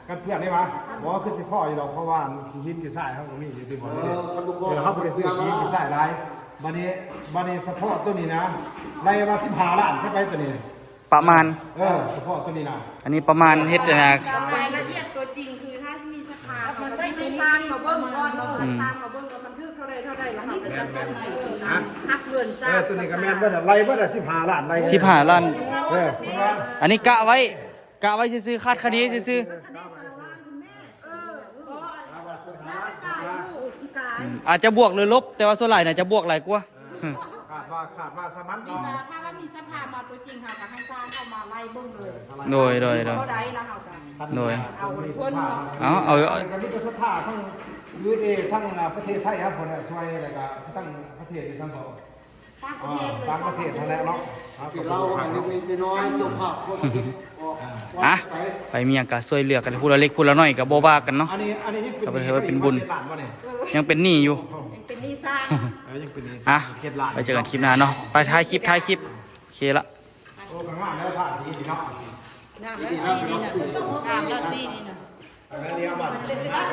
ກັນເປື້ອນນີ້ຫວາ ບໍ່ ຄືຊິພໍຢູ່ດອກ ເພາະວ່າຂີ້ຫີນຂີ້ຊາຍເຮົາກະມີຢູ່ຕິ. ເອີ ເຮົາບໍ່ໄດ້ຊື້ຂີ້ຫີນຂີ້ຊາຍຫຼາຍ. ບາດນີ້ ບາດນີ້ສະເພາະໂຕນີ້ນະ ໄລ່ວ່າສິບຫ້າລ້ານ ໃຊ້ໄປໂຕນີ້ ປະມານ. ເອີ ສະເພາະໂຕນີ້ນະ ອັນນີ້ປະມານເຮັດນະ. ລາຍລະອຽດຕົວຈິງຄື ຖ້າມີສັດທາ ເຮົາກະຊິໃຫ້ຊ່າງມາເບິ່ງກ່ອນເນາະ. ອືມ ຊ່າງມາເບິ່ງວ່າມັນຖືກເທົ່າໃດເທົ່າໃດ ແລ້ວເຮົາກະຊິ ເອີ ຮັບເງິນຈາກ ເອີ ໂຕນີ້ກະແມ່ນເບິດ ໄລ່ເບິດສິບຫ້າລ້ານ ໄລ່ສິບຫ້າລ້ານ. ເອີ ອັນນີ້ກະໄວ້ ກະໄວ້ຊື່ໆ ຄາດຄະເນຊື່ໆ. ອືມ ອາດຈະບວກຫຼືລົບ ແຕ່ວ່າສ່ວນຫຼາຍໜ້າຈະບວກຫຼາຍກວ່າ. ຄາດວ່າ ຄາດວ່າສະໝັ້ນເນາະ. ຖ້າວ່າມີສັດທາມາຕົວຈິງ ເຮົາກະໃຫ້ຊ່າງເຂົ້າມາໄລ່ເບິ່ງເລີຍ. ໂດຍ ໂດຍ ໂດຍ ໂດຍ ເອົາ ເອົາ ກະມີແຕ່ສັດທາທັງ ຢູເອສເອ ທັງ ອ່າ ປະເທດໄທເຮົາພຸ້ນແຫຼະ ຊ່ວຍ ແລ້ວກະທັງປະເທດຢູ່ທາງເຮົາ. ຕ່າງປະເທດຫັ້ນແຫຼະເນາະ ເຮົາກໍບໍ່ຮູ້ເນາະ ອ່ະ ໃຜມີຫຍັງກໍຊ່ວຍເຫຼືອກັນ ຜູ້ລະເລັກຜູ້ລະນ້ອຍກໍບໍ່ວ່າກັນເນາະ ອັນນີ້ ອັນນີ້ຍັງເປັນ ກໍເປັນ ຖືວ່າເປັນບຸນ ຍັງເປັນໜີ້ຢູ່ ຍັງເປັນໜີ້ສ້າງ ເອີ ຍັງເປັນໜີ້ ອ່ະ ໄປເຈີກັນຄລິບໜ້າເນາະ ໄປ ຖ່າຍຄລິບ ຖ່າຍຄລິບ ໂອເຄລະ ໂອ້ ຂ້າງໜ້າແລ້ວ ທາສີນີ້ເນາະ ງາມແລ້ວ ສີນີ້ນະ ງາມແລ້ວ ສີນີ້ນະ ອັນນີ້ເອົາມາ